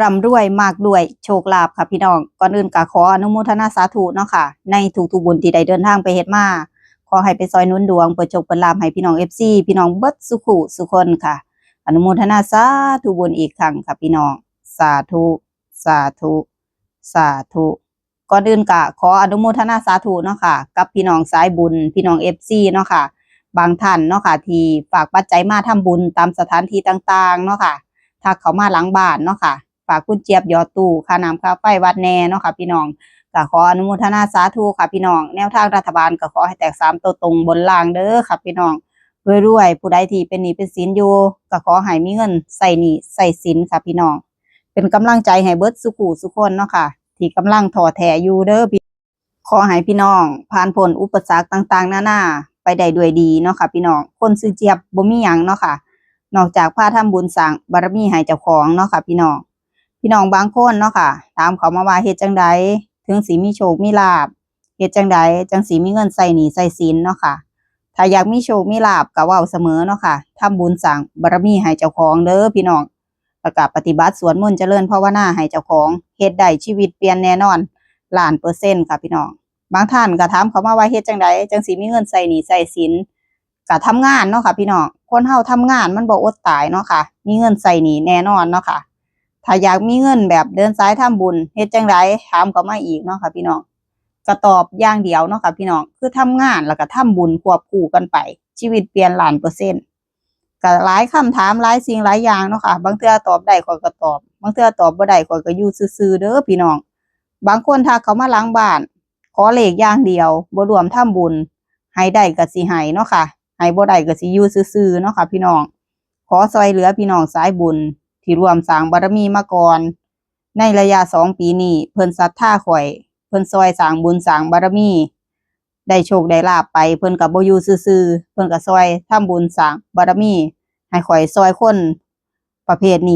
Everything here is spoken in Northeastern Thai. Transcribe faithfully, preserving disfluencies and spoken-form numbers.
ร่ำรวยมากด้วยโชคลาภค่ะพี่น้อง ก่อนอื่นก็ขออนุโมทนาสาธุเนาะค่ะ ในทุกๆบุญที่ได้เดินทางไปเฮ็ดมา ขอให้ไปซอยหนุนดวง เปิดโชคเปิดลาภให้พี่น้อง เอฟซี พี่น้องเบิดสุขุสุคนค่ะ อนุโมทนาสาธุบุญอีกครั้งค่ะพี่น้อง สาธุ สาธุ สาธุ ก่อนอื่นก็ขออนุโมทนาสาธุเนาะค่ะ กับพี่น้องสายบุญ พี่น้อง เอฟซี เนาะค่ะ บางท่านเนาะค่ะ ที่ฝากปัจจัยมาทำบุญตามสถานที่ต่างๆเนาะค่ะ ทักเข้ามาหลังบ้านเนาะค่ะ ฝากคุณเจี๊ยบหยอดตู้ ค่าน้ำค่าไฟวัดแน่เนาะค่ะพี่น้อง ก็ขออนุโมทนาสาธุค่ะพี่น้อง แนวทางรัฐบาลก็ขอให้แตกสามตัวตรงบนล่างเด้อค่ะพี่น้อง รวยๆ ผู้ใดที่เป็นหนี้เป็นสินอยู่ ก็ขอให้มีเงินใส่หนี้ใส่สินค่ะพี่น้อง เป็นกำลังใจให้เบิดสุขุสุคนเนาะค่ะ ที่กำลังท้อแท้อยู่เด้อพี่ ขอให้พี่น้องผ่านพ้นอุปสรรคต่างๆนานาไปได้ด้วยดีเนาะค่ะพี่น้อง คนซื่อเจี๊ยบบ่มีหยังเนาะค่ะ นอกจากพาทำบุญสร้างบารมีให้เจ้าของเนาะค่ะพี่น้อง พี่น้องบางคนเนาะค่ะ ถามเข้ามาว่าเฮ็ดจั่งใดถึงสิมีโชคมีลาภ เฮ็ดจั่งใดจั่งสิมีเงินใส่หนี้ใส่สินเนาะค่ะ ถ้าอยากมีโชคมีลาภก็เว้าเสมอเนาะค่ะ ทำบุญสร้างบารมีให้เจ้าของเด้อพี่น้อง แล้วก็ปฏิบัติสวดมนต์เจริญภาวนาให้เจ้าของ เฮ็ดได้ชีวิตเปลี่ยนแน่นอน ล้านเปอร์เซ็นต์ค่ะพี่น้อง บางท่านก็ถามเข้ามาว่าเฮ็ดจั่งใดจั่งสิมีเงินใส่หนี้ใส่สิน ก็ทำงานเนาะค่ะพี่น้อง คนเฮาทำงานมันบ่อดตายเนาะค่ะ มีเงินใส่หนี้แน่นอนเนาะค่ะ ถ้าอยากมีเงินแบบเดินสายทำบุญ เฮ็ดจั่งใดถามเข้ามาอีกเนาะค่ะพี่น้อง ก็ตอบอย่างเดียวเนาะค่ะพี่น้อง คือทำงานแล้วก็ทำบุญควบคู่กันไป ชีวิตเปลี่ยนล้านเปอร์เซ็นต์ ก็หลายคำถามหลายสิ่งหลายอย่างเนาะค่ะ บางเทื่อตอบได้ข้อยก็ตอบ บางเทื่อตอบบ่ได้ข้อยก็อยู่ซื่อๆเด้อพี่น้อง บางคนทักเข้ามาหลังบ้าน ขอเลขอย่างเดียว บ่ร่วมทำบุญ ให้ได้ก็สิให้เนาะค่ะ ให้บ่ได้ก็สิอยู่ซื่อๆเนาะค่ะพี่น้อง ขอซอยเหลือพี่น้องสายบุญที่ร่วมสร้างบารมีมาก่อน ในระยะสองปีนี้ เพิ่นศรัทธาข้อย เพิ่นซอยสร้างบุญสร้างบารมี ได้โชคได้ลาภไป เพิ่นก็บ่อยู่ซื่อๆ เพิ่นก็ซอยทำบุญสร้างบารมี ให้ข้อยซอยคนประเภทนี้